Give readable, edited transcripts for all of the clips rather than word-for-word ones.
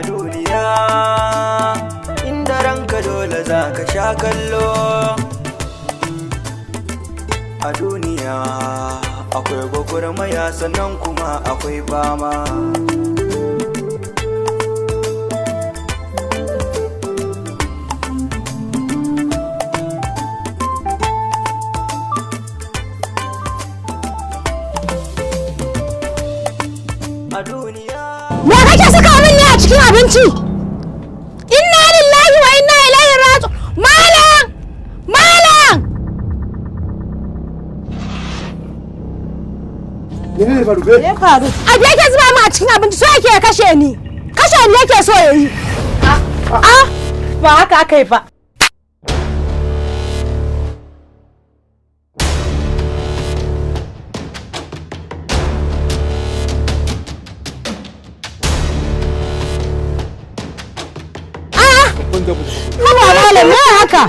A duniya inda ranka dole za ka sha kallo. A duniya akwai gwagwarmaya, sannan kuma akwai fama. A duniya. Me kake saka min ne a cikin abinci? Inna lillahi wa inna ilaihi raji'un. Malam! Malam! Menene faru? Me faru? Abu yake zuba min a cikin abinci, so yake ya kashe ni. Kashe ni yake so ya yi. A Ba haka aka yi ba. Haba malam, me haka?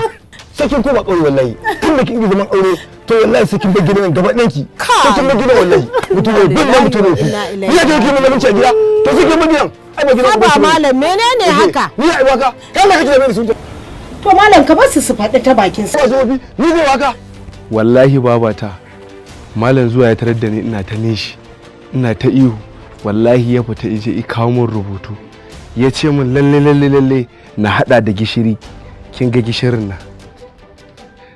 Sai kin koma ƙauye wallahi. Tun da kin yi zaman aure, to wallahi sai kin bar gidan nan gaba ɗayan ki. Sai kin bar gidan wallahi. Mutum ne bin da mutum ne. Ni ya ke mun abinci a gida. To sai kin bar gidan. Ai ba gidan Haba malam, menene haka? Ni ai waka. Kai Allah kake da mai sun. To malam, ka bar su su faɗi ta bakin su. Ba zo bi. Ni zai waka. Wallahi babata, malam zuwa ya tarar da ni ina ta nishi, ina ta ihu. Wallahi ya fita ije i kawo min rubutu, ya ce min lalle lalle lalle na hada da gishiri. Kin ga gishirin nan,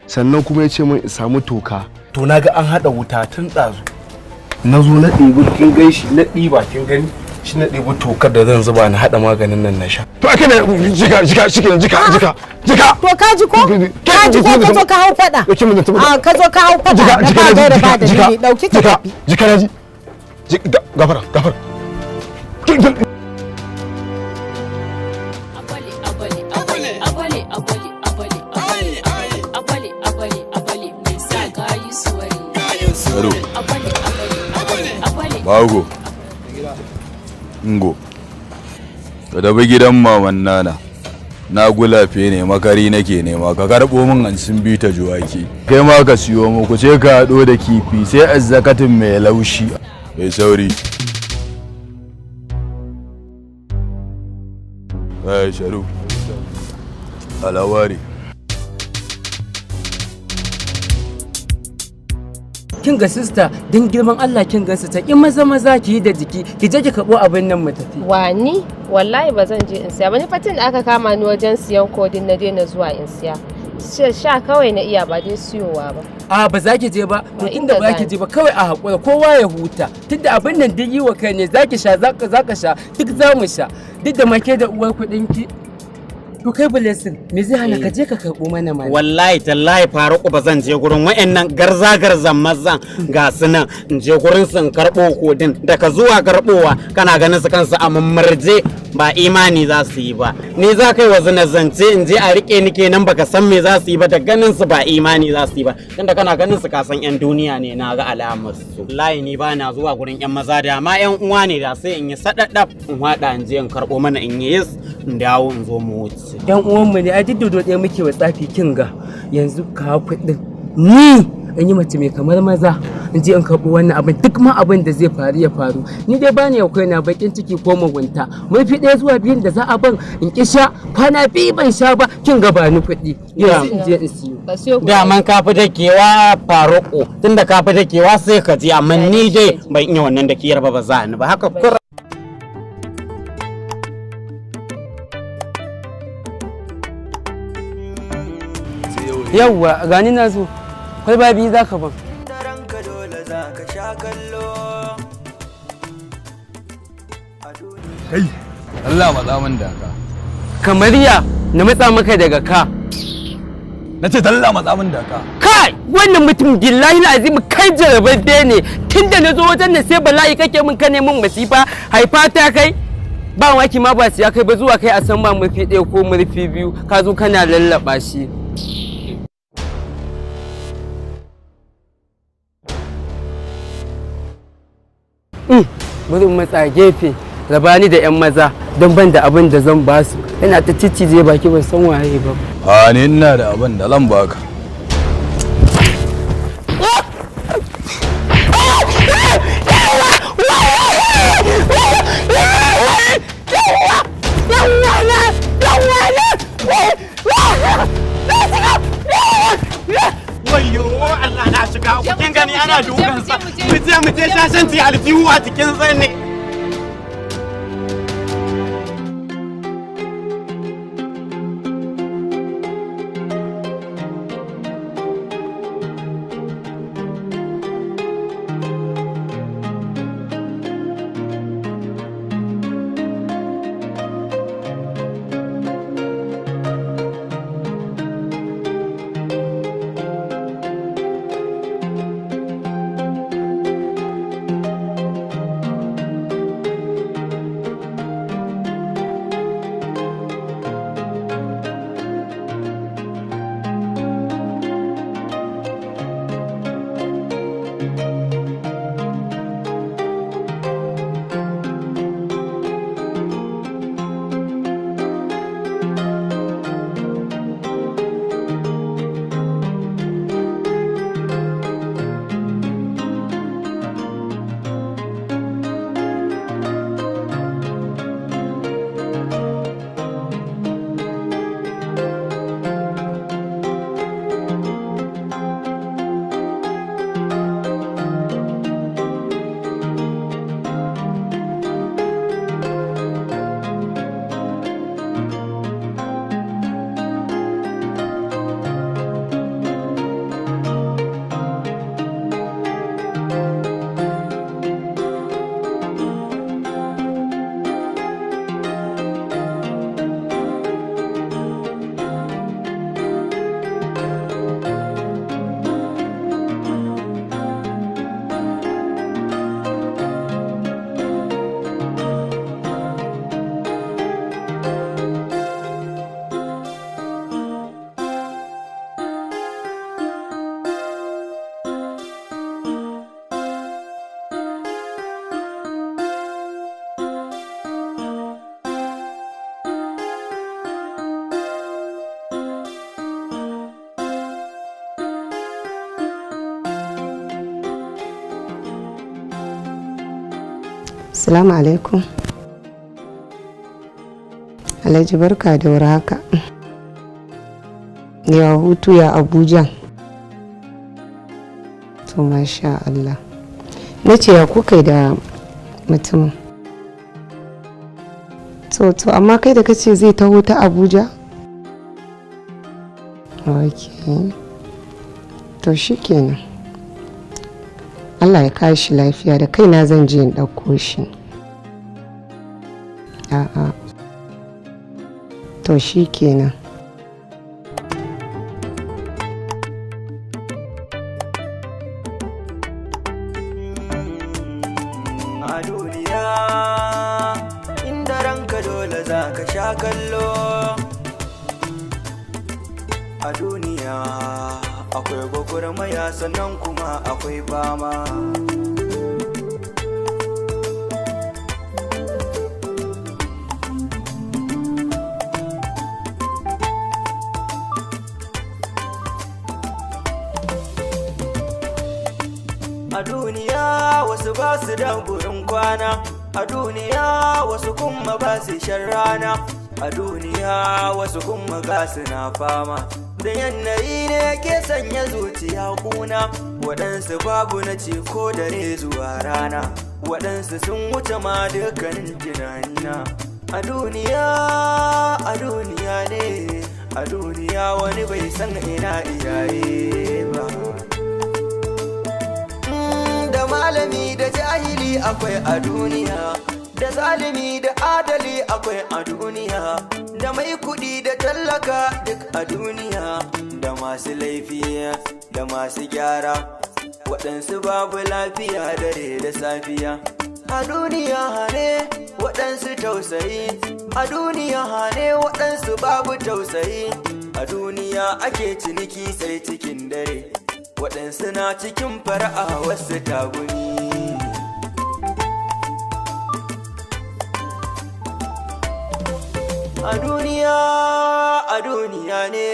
sannan kuma ya ce min in samu toka. To na ga an hada wuta tun ɗazu, na zo na ɗebi, kin gan shi, na ɗiba, kin gani shi, na ɗebi tokar da zan zuba na hada maganin nan na sha. To ake ne jika jika shike jika jika jika. To ka ji ko? Ka ji ko ka zo ka hau faɗa? Yake mun tabbata. A ka zo ka hau faɗa Jika na jika ba gaira jika ba jika dalili, ɗauki ka jika tafi. jika naji. Jika gafara gafara. Aro. Bago. Ngo. Ka tafi gidan maman nana. Na gulafe ne makari nake nema, ka karɓo min ansin bi ta juwaki. Kai ma ka siyo mu ku ce ka haɗo da kifi sai azzakatin mai laushi. Mai sauri. Ai sharu. Alawari. Kin ga sista, don girman Allah, kin ga sista, in maza maza ki yi da jiki ki je ki kabo abin nan mu tafi. Wani wallahi ba zan je in siya ba. Ni fatin da aka kama ni wajen siyan kodin na daina zuwa in siya. Sha kawai na iya, ba dai siyowa ba. A ba za ki je ba? To Ba tunda inda ba ki za je ba, kawai a hakura, kowa ya huta, tunda abin nan duk yi wa kai ne. Zaki sha, zaka zaka sha, duk za mu sha, duk da make da uwar kuɗin ki. To kai Blessing, me zai hana ka je ka karɓo mana mana? Wallahi tallahi Faruku, ba zan je gurin wa'annan garza garzan mazan ga su nan in je gurin su in karɓo kodin. Daga zuwa karɓowa kana ganin su kansu a murje, ba imani za su yi ba. Ni za kai wa zina zance in je a rike ni kenan, baka san me za su yi ba. Da ganin su ba imani za su yi ba, tunda kana ganin su ka san yan duniya ne, na ga alamar su. Wallahi ni ba na zuwa gurin yan maza. Da ma yan uwa ne da sai in yi sadadab in hada in je in karɓo mana, in yi yes, in dawo in zo mu wuce. Yan uwanmu ne a duk dodo ɗaya muke wa tsafi. Kin ga yanzu ka kuɗin, ni in yi mace mai kamar maza in je in karɓi wannan abin, duk ma abin da zai faru ya faru. Ni dai bani yau kaina bakin ciki ko mugunta. Mafi ɗaya zuwa biyun da za a ban in ki sha, kwana biyu ban sha ba. Kin ga ba ni kuɗi yanzu in je in siyo. Ka siyo kuɗi. Daman ka fi dakewa Faruku, tunda ka fi dakewa sai ka je, amma ni dai ban iya wannan dakiyar ba, ba za ni ba haka kur. Yawwa, gani na zo. Kwalba biyu za ka ban. Inda ranka dole za ka sha kallo. A duniya. Kai. Allah matsa min da ka. Kamar ya na matsa maka daga ka? Na ce talla matsa min da ka. Kai, wannan mutum, billahi azim, kai jarababbe ne. Tunda na zo wajen nan sai bala'i kake min, ka neman masifa haifa ta. Kai ba waki ma ba siya kai ba, zuwa kai a san ba murfi ɗaya ko murfi biyu, ka zo kana lallaba shi. Bari in matsa gefe, raba ni da 'yan maza, don ban da abin da zan basu. Yana ta ciccije baki, ban san waye ba. A ni ina da abin da zan baka. ba. Mu je mu je shashanci aljihu a cikin zane. Assalamu alaikum. Alhaji barka da warhaka. Ya hutu ya Abuja. To masha Allah. Nace ya kuka da mutumin. To amma kai da kace zai taho ta Abuja? Okay. To shikenan. Allah ya kawo shi lafiya da kaina zan je in ɗauko shi. A'a. To shi kenan. A duniya inda ranka dole za ka sha kallo. A duniya akwai gwagwarmaya sannan kuma akwai fama. A duniya wasu ba su da gurin kwana, a duniya wasu kuma ba su shan rana, a duniya wasu kuma ga su na fama. Da yanayi ne ke sanya zuciya kuna, waɗansu babu na ce ko dare zuwa rana, waɗansu sun wuce ma dukkanin tunanina. A duniya ne, a duniya wani bai san ina iyaye ba. Da malami da jahili akwai a duniya, da zalimi da adali akwai a duniya, da mai kuɗi da tallaka duk a duniya, da masu laifi da masu gyara, waɗansu babu lafiya dare da safiya. A duniya hane waɗansu tausayi, a duniya hane waɗansu babu tausayi, a duniya ake ciniki sai cikin dare. Waɗansu na cikin fara'a wasu tagumi. A duniya ne.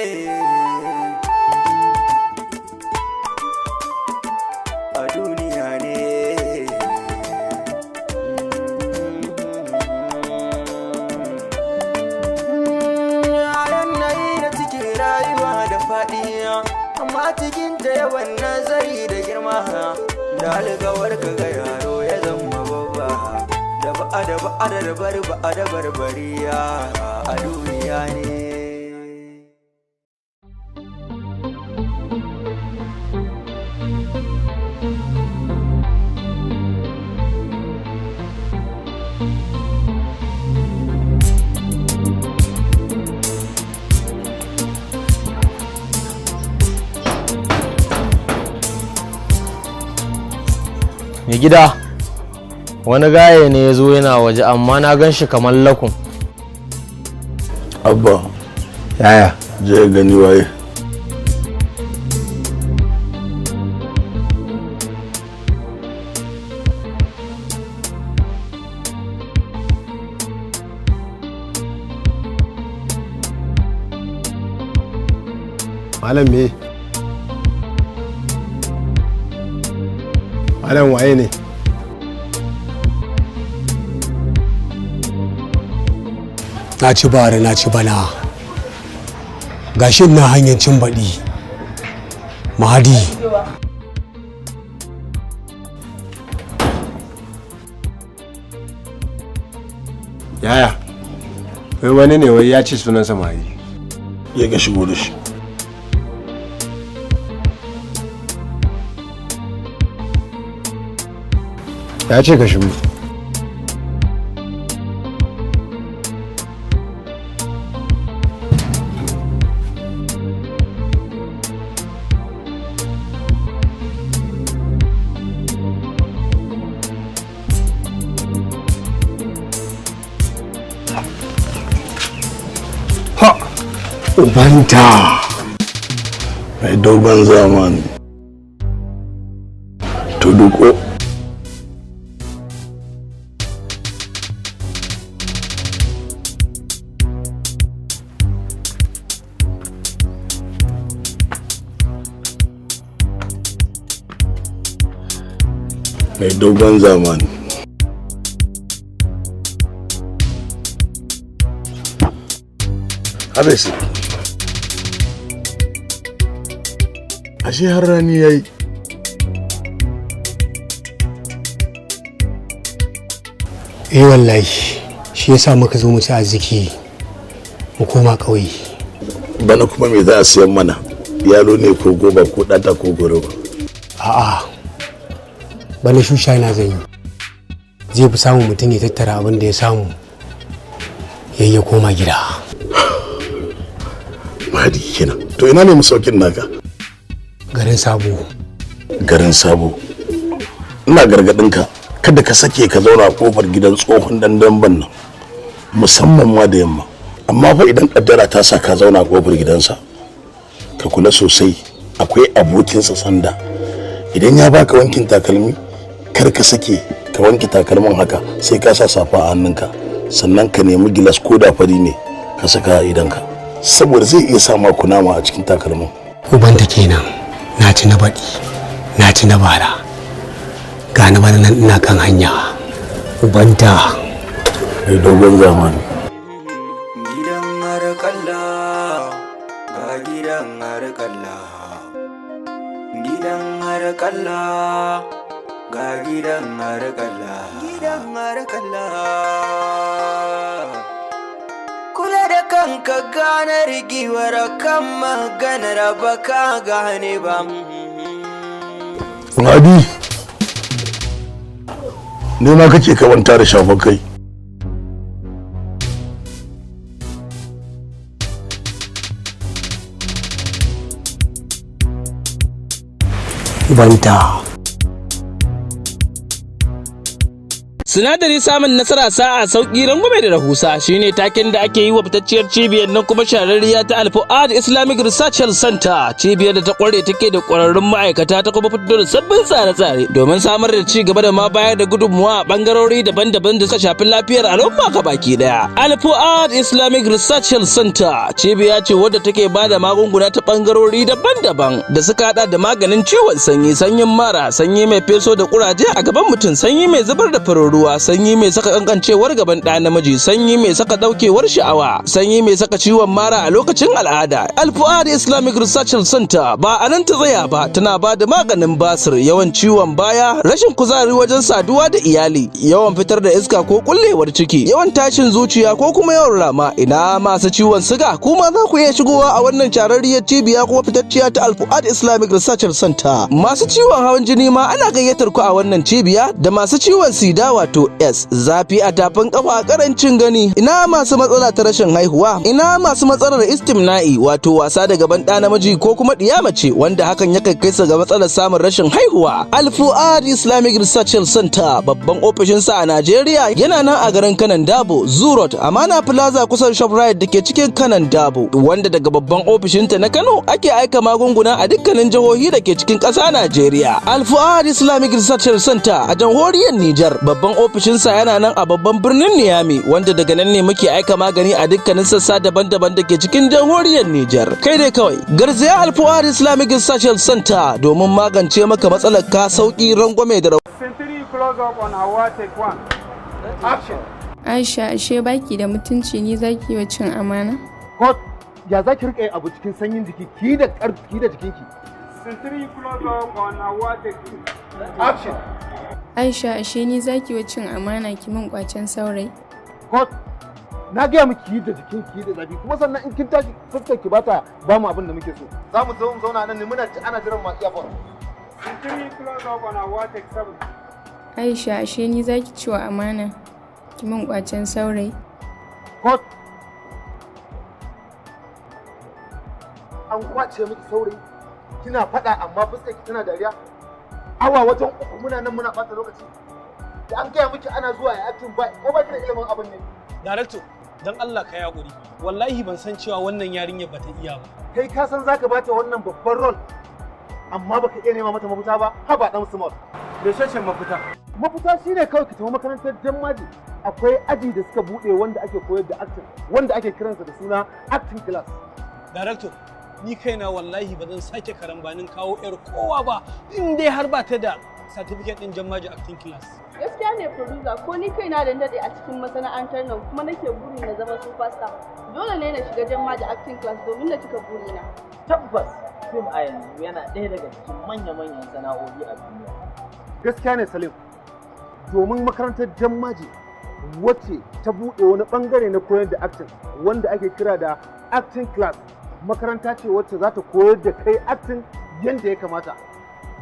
A duniya ne. A yanayi na cikin rayuwa da faɗiya, amma cikin ta yawan nazari da girma, Da alkawar ka ga yaro ya zama babba. Da ba da ba da bar ba da barbariya a duniya ne. Mai gida, wani gaye ne ya zo yana waje, amma na gan shi kamar lakun. Abba. Yaya? Je gani waye. Malam me? Malam waye ne? Na ci bara, na ci bana, gashin na hanyar cin baɗi. Mahadi. Yaya, wai wani ne wai ya ce sunansa Mahadi. Ya ga shigo da shi. Ya ce ka shigo. Ha, ubanta. Mai dogon zamani. Tuduko. Mai dogon zamani. Abesi. Ashe har rani yayi. Eh wallahi, shi yasa muka zo mu ci arziki mu koma ƙauye. Bana kuma me za a siyan mana? Yalo ne ko goba ko ɗata ko goro? A'a, bana shusha na zan yi. Zai fi samun mutum ya tattara abin da ya samu ya koma gida. Mahadi kenan. To ina ne masaukin naka? Garin Sabo. Garin Sabo. Ina gargadin ka, kada ka sake ka zauna a kofar gidan tsohon dan damban nan, musamman ma da yamma. Amma fa idan kaddara ta sa ka zauna a kofar gidansa, ka kula sosai, akwai abokinsa Sanda. Idan ya baka wankin takalmi, kar ka sake ka wanke takalmin haka sai ka sa safa a hannunka, sannan ka nemi gilas ko da fari ne ka saka a idonka, saboda zai iya sa ma kunama a cikin takalmin. Ubanta kenan, na ci na baɗi, na ci na bara, ga na bana nan ina kan hanya. Ubanta. Mai dogon zamani. Gidan harkalla, ga gidan harkalla. Gidan harkalla, ga gidan harkalla. Gidan harkalla. Kula da kanka, gane rigiwar kan maganar baka gane ba. Mahadi, ne ma kake kamanta da shafan kai. Ubanta. Sinadari samun nasara, sa'a, sauki, rangwame da rahusa shine taken da ake yi wa fitacciyar cibiyar nan kuma shahararriya ta Alfuad Islamic Research Center, cibiyar da ta kware, take da kwararrun ma'aikata, ta kuma fito da sabbin tsare-tsare domin samar da ci gaba da ma bayar da gudunmuwa a bangarori daban-daban da suka shafi lafiyar al'umma baki daya. Alfuad Islamic Research Center cibiya ce wadda take ba da magunguna ta bangarori daban-daban da suka hada da maganin ciwon sanyi, sanyin mara, sanyi mai feso da kuraje a gaban mutum, sanyi mai zubar da farin ruwa. ruwa, sanyi mai saka kankancewar gaban ɗa namiji, sanyi mai saka daukewar sha'awa, sanyi mai saka ciwon mara a lokacin al'ada. Alfuad Islamic Research Center ba a nan ta tsaya ba, tana ba da maganin basir, yawan ciwon baya, rashin kuzari wajen saduwa da iyali, yawan fitar da iska ko kullewar ciki, yawan tashin zuciya ko kuma yawan rama. Ina masu ciwon siga, kuma za ku iya shigowa a wannan shararriyar cibiya kuma fitacciya ta Alfuad Islamic Research Center. Masu ciwon hawan jini ma ana gayyatar ku a wannan cibiya, da masu ciwon sida wato S, zafi a tafin kafa, karancin gani. Ina masu matsala ta rashin haihuwa, ina masu matsalar istimna'i, wato wasa da gaban ɗa namiji ko kuma ɗiya mace, wanda hakan ya kai su ga matsalar samun rashin haihuwa. Alfuad Islamic Research Center, babban ofishinsa a Najeriya yana nan a garin Kanan Dabo, Zoo Road, Amana Plaza, kusan Shoprite da ke cikin Kanan Dabo, wanda daga babban ofishinta na Kano ake aika magunguna a dukkanin jihohi da ke cikin ƙasa Najeriya. Alfuad Islamic Research Center a jamhuriyar Nijar, babban ofishinsa yana nan a babban birnin Niamey, wanda daga nan ne muke aika magani a dukkanin sassa daban-daban da ke cikin jamhuriyar Nijar. Kai dai kawai garzaya Alfuad Islamic Research Center domin magance maka matsalar ka, sauki, rangwame da Scene 3, close up on Hawa, take 1. Action. Aisha, ashe baki da mutunci, ni zaki wa cin amana? Cut. Ya za ki riƙe abu cikin sanyin jiki, ki da ƙarfi da jikinki? Scene 3, close up on Hawa, take 2. Action. Aisha, ashe ni zaki wa cin amana, ki min kwacen saurayi? Cut. Na gaya miki, yi da jikinki da zafi, kuma sannan in kin tashi fuskar ki bata ba mu abin da muke so. Za mu zo mu zauna nan ne muna ana jiran mu a airport. Scene 3, close up on Hawa, take 7. Aisha, ashe ni zaki ci wa amana, ki min kwacen saurayi? Cut. An kwace miki saurayi, kina faɗa amma fuskar ki tana dariya. Awa wajen 3 muna nan muna ɓata lokaci. Da an gaya miki ana zuwa ya acting, ba ko ba ki da ilimin abin ne? Director, dan Allah ka yaƙuri. Wallahi ban san cewa wannan yarinyar bata iya ba. Kai ka san zaka bata wannan babban role, amma baka iya nema mata mafita ba, haba dan small. Mecece mafita? Mafita shine kawai ka tafi makarantar Jammaji. Akwai aji da suka bude wanda ake koyar da acting, wanda ake kiransa da suna acting class. Director, ni kaina wallahi ba zan sake karambanin kawo 'yar kowa ba in dai har ba ta da certificate din Jammaji acting class. Gaskiya ne, producer, ko ni kaina da daɗe a cikin masana'antar nan kuma nake burin na zama superstar, dole ne na shiga Jammaji acting class domin na cika burina. Tabbas, fim a yanzu yana ɗaya daga cikin manya-manyan sana'o'i a duniya. Gaskiya ne, Salim, domin makarantar Jammaji wacce ta buɗe wani ɓangare na koyar da acting wanda ake kira da acting class, makaranta ce wacce za ta koyar da kai acting yadda ya kamata.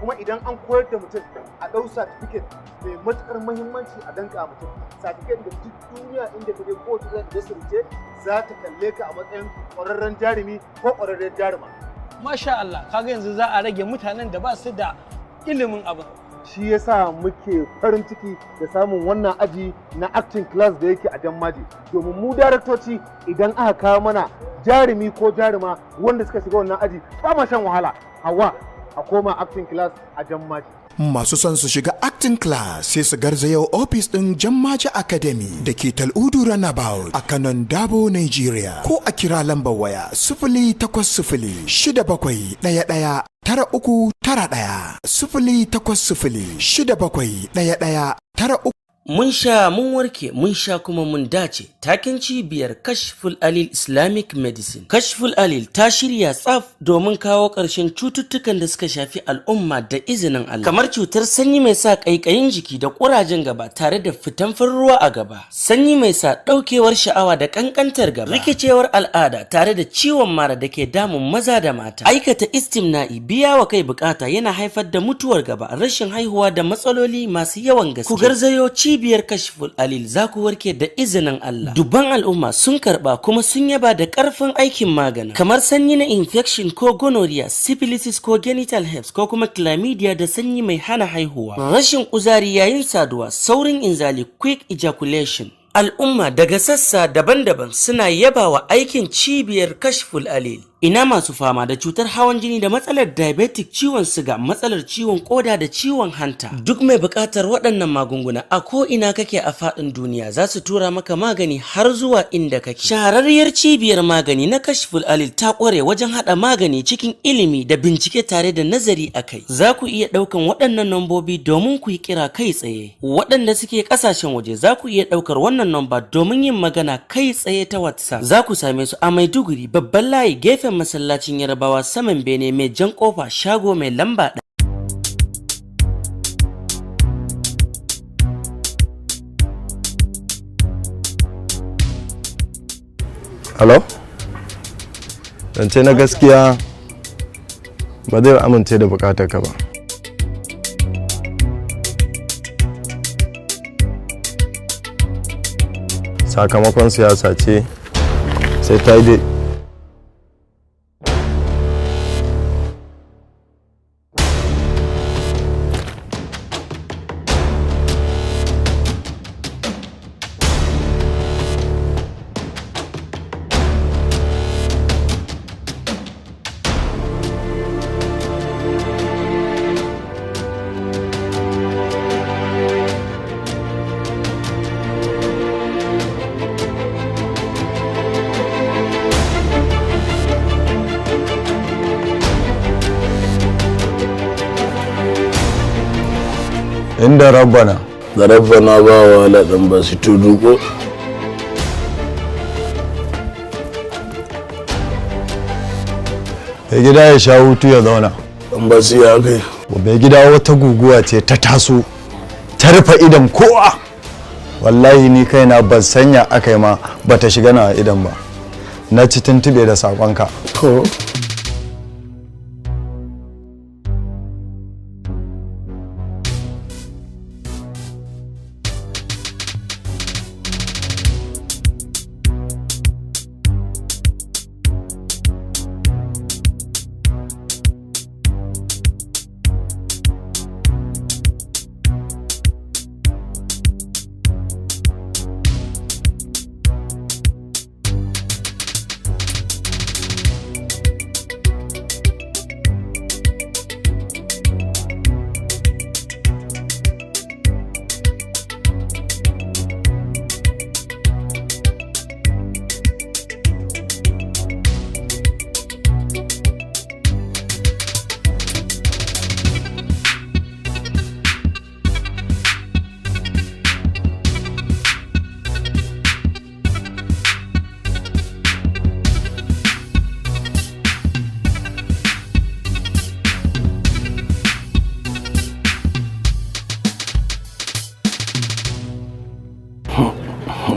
Kuma idan an koyar da mutum, a ɗau certificate mai matuƙar muhimmanci a danka mutum, certificate da duk duniya inda ka je, kowace irin industry ce za ta kalle ka a matsayin ƙwararren jarumi ko ƙwararren jaruma. Masha Allah, kaga yanzu za a rage mutanen da ba su da ilimin abin. Shi yasa muke farin ciki da samun wannan aji na acting class da yake a Jammaji, domin mu daraktoci idan aka kawo mana jarumi ko jaruma wanda suka shiga wannan aji, ba ma shan wahala. Hawa, a koma acting class a Jammaji. Masu son su shiga acting class sai su garzaya ofis ɗin Jammaji Academy da ke Tal'udu Runabout a Kanon Dabo, Nigeria. Ko a kira lambar waya 08067119391, 080671193. Mun sha mun warke, mun sha kuma mun dace. Taken cibiyar Kashful Alil Islamic Medicine. Kashful Alil ta shirya tsaf domin kawo ƙarshen cututtukan da suka shafi al'umma da izinin Allah. Kamar cutar sanyi mai sa ƙaiƙayin jiki da ƙurajen gaba tare da fitan ruwa a gaba. Sanyi mai sa ɗaukewar sha'awa da ƙanƙantar gaba. Rikicewar al'ada tare da ciwon mara da ke damun maza da mata. Aikata istimna'i, biya wa kai bukata, yana haifar da mutuwar gaba, rashin haihuwa da matsaloli masu yawan gaske. Ku garzayo cibiyar Kashful Alil, za ku warke da izinin Allah. Dubban al'umma sun karba kuma sun yaba da karfin aikin maganin. Kamar sanyi na infection ko gonorrhea, syphilis ko genital herpes ko kuma chlamydia da sanyi mai hana haihuwa. Rashin kuzari yayin saduwa, saurin inzali, quick ejaculation. Al'umma daga sassa daban-daban suna yabawa aikin cibiyar Kashful Alil. Ina masu fama da cutar hawan jini da matsalar diabetic, ciwon siga, matsalar ciwon koda da ciwon hanta. Duk mai buƙatar waɗannan magunguna, a ko ina kake a faɗin duniya za su tura maka magani har zuwa inda kake. Shahararriyar cibiyar magani na Kashful Alil ta ƙware wajen haɗa magani cikin ilimi da bincike tare da nazari a kai. Za ku iya ɗaukan waɗannan nambobi domin ku yi kira kai tsaye. Waɗanda suke ƙasashen waje za ku iya ɗaukar wannan namba domin yin magana kai tsaye ta WhatsApp. Za ku same su a Maiduguri, babban layi, gefen masallacin Yarbawa, saman bene mai jan kofa, shago mai lamba 1. Hello? Zance na gaskiya, ba zai amince da bukatar ka ba. Sakamakon siyasa ce sai ta yi. Inda rabbana. Da rabbana ba wala dan ba su tuduko. Mai gida ya sha hutu ya zauna. Dan ba su ya kai. Mai gida, wata guguwa ce ta taso ta rufe idan kowa. Wallahi ni kaina ban sanya aka yi ma bata shiga na idan ba. Na ci tuntube da sakonka. To.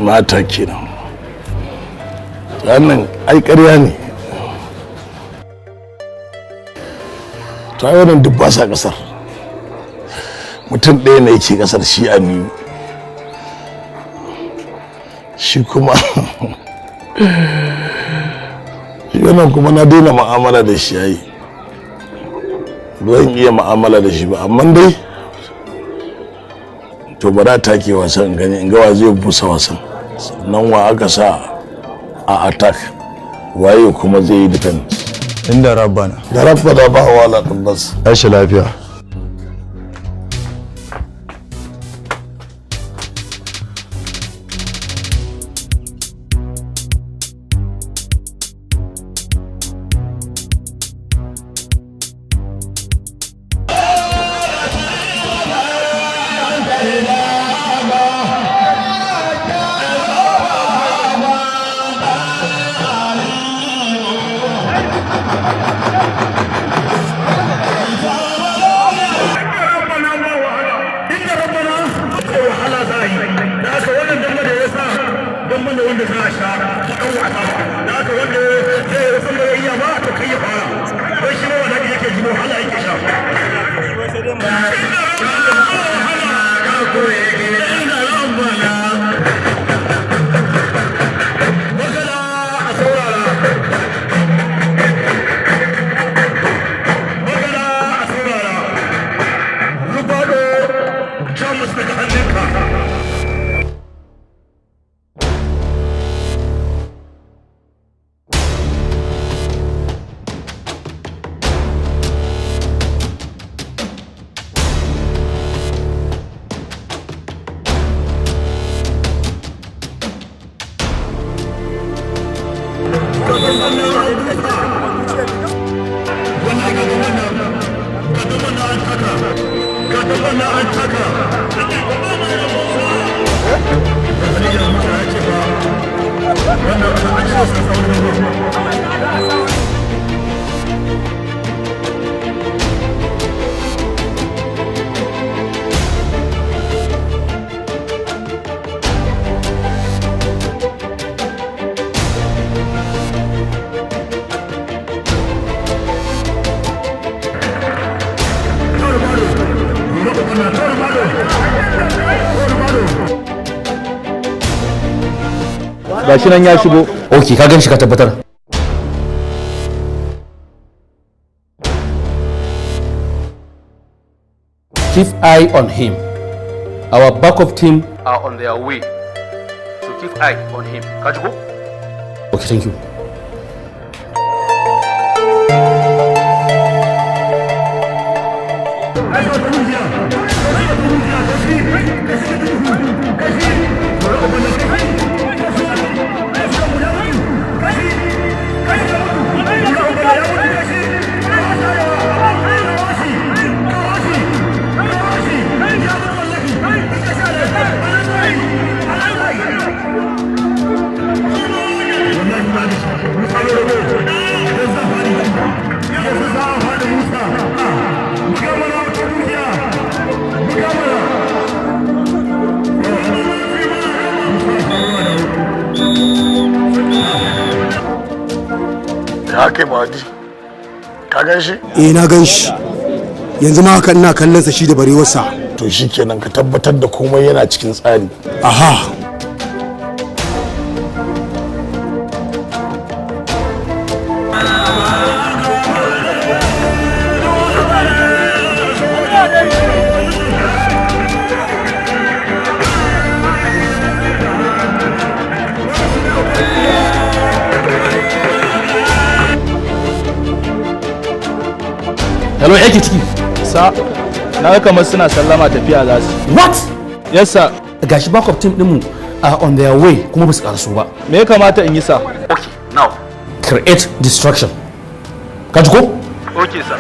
Mata kenan. Wannan ai ƙarya ne. Ta wannan duk ba sa ƙasar. Mutum ɗaya ne yake ƙasar, shi Aminu. Shi kuma shi wannan kuma na daina ma'amala da shi yayi. Ba zan iya ma'amala da shi ba, amma dai to ba za ta ke wasan gani in ga wa zai busa wasan, sannan wa aka sa a attack, waye kuma zai yi defense. Inda rabbana. Da rabbana ba wala tabbas. Tashi lafiya. Gashi nan ya shigo. Okay, ka gan shi ka tabbatar. Keep eye on him. Our backup team are on their way. So keep eye on him. Ka ji ko? Okay, thank you. Ya kai Mahadi, ka gan shi? Eh, na gan shi. Yanzu ma haka ina kallon sa shi da barewarsa. To shikenan, ka tabbatar da komai yana cikin tsari. Aha. Hello, yake ciki. Sa, na ga kamar suna sallama tafiya za su. What? Yes sir. Gashi backup team dinmu are on their way kuma ba su karaso ba. Me ya kamata in yi sa? Okay, now create distraction. Ka ji ko? Okay sir.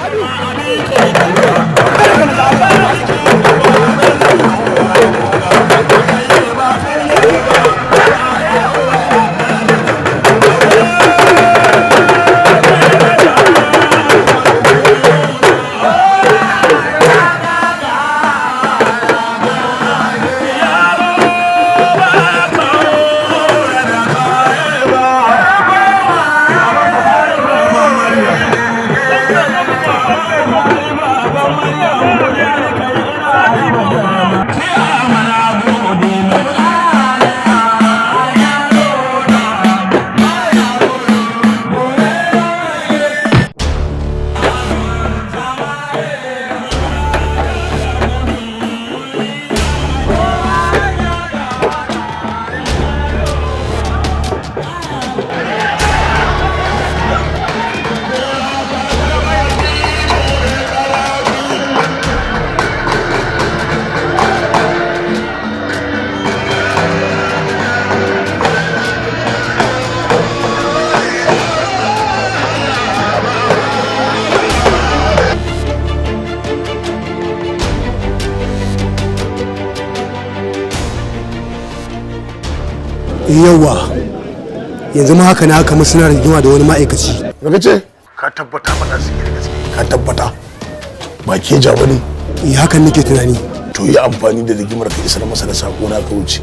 Yawa, yanzu ma haka na haka suna rigima da wani ma'aikaci. Me ce? Ka tabbata faɗa suke da gaske? Ka tabbata ba keja ba ne? Eh, hakan nake tunani. To yi amfani da rigimar ka isar masa da sako na ka wuce.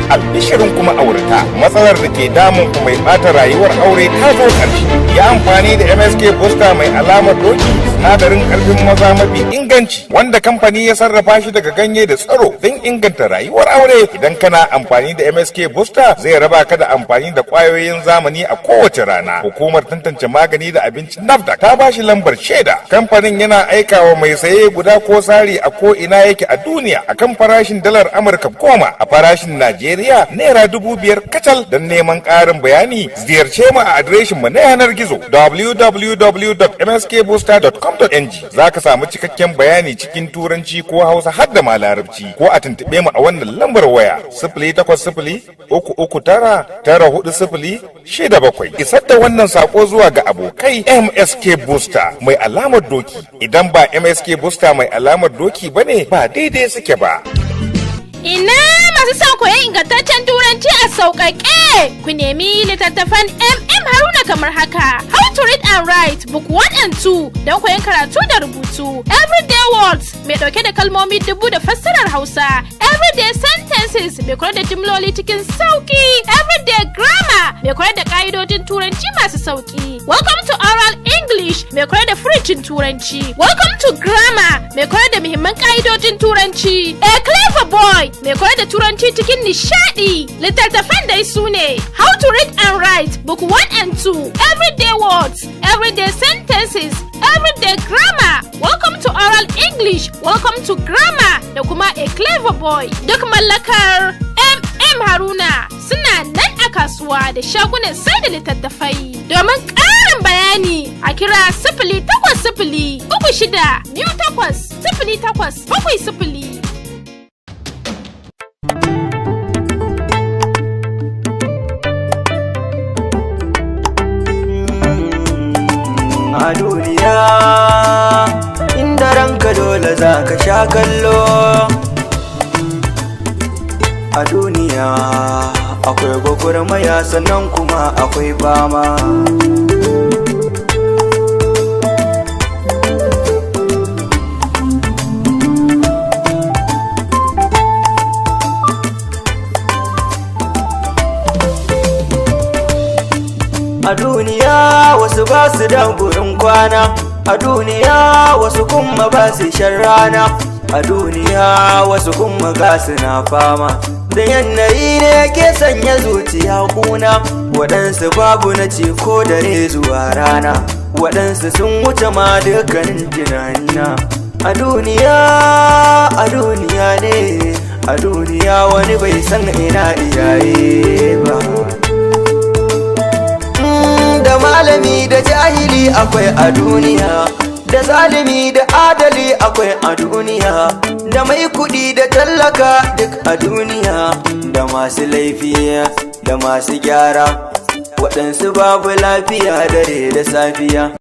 Albishirin kuma aurata, matsalar da ke damun ku mai bata rayuwar aure ta zo ƙarshe. Yi amfani da MSK Booster mai alamar doki, sinadarin ƙarfin maza mafi inganci wanda kamfani ya sarrafa shi daga ganye da tsaro don inganta rayuwar aure. Idan kana amfani da MSK Booster, zai raba ka da amfani da ƙwayoyin zamani a kowace rana. Hukumar tantance magani da abinci NAFDAC ta ba shi lambar shaida. Kamfanin yana aikawa mai saye guda ko sari a ko ina yake a duniya akan farashin dalar Amurka 10, a farashin Najeriya ₦5,000 kacal. Don neman ƙarin bayani, ziyarce mu a adireshin mu na yanar gizo www.mskbooster.com.ng. Za ka samu cikakken bayani cikin Turanci ko Hausa har da ma Larabci, ko a tuntuɓe mu a wannan lambar waya: 08033994067. Isar da wannan sako zuwa ga abokai. MSK Booster mai alamar doki, idan ba MSK Booster mai alamar doki bane ba, daidai suke ba. Ina masu son koyon ingantaccen turanci a sauƙaƙe? Ku nemi littattafan MM Haruna kamar haka. How to Read and Write Book 1 and 2 don koyon karatu da rubutu. Everyday Words mai ɗauke da kalmomi 1000 da fassarar Hausa. Everyday Sentences mai koyar da jimloli cikin sauƙi. Everyday Grammar mai koyar da ƙa'idojin turanci masu sauƙi. Welcome to Oral English mai koyar da furucin turanci. Welcome to Grammar mai koyar da muhimman ƙa'idojin turanci. A Clever Boy mai koyar da turanci cikin nishadi. Littattafan dai su ne How to Read and Write Book 1 and 2, Everyday Words, Everyday Sentences, Everyday Grammar, Welcome to Oral English, Welcome to Grammar da kuma A Clever Boy. Duk mallakar M.M. Haruna suna nan a kasuwa da shagunan sai da littattafai. Domin ƙarin bayani a kira 08036280870. A duniya inda ranka dole za ka sha kallo. A duniya akwai gwagwarmaya, sannan kuma akwai fama. A duniya wasu ba su da gurin kwana, a duniya wasu kuma ba su shan rana, a duniya wasu kuma ga su na fama da yanayi ne ke sanya zuciya kuna. Waɗansu babu na ce ko dare zuwa rana, waɗansu sun wuce ma dukkanin tunanina. A duniya, a duniya ne, a duniya wani bai san ina iyaye ba. Da malami da jahili akwai a duniya, da zalimi da adali akwai a duniya, da mai kuɗi da tallaka duk a duniya, da masu laifi da masu gyara, waɗansu babu lafiya dare da safiya.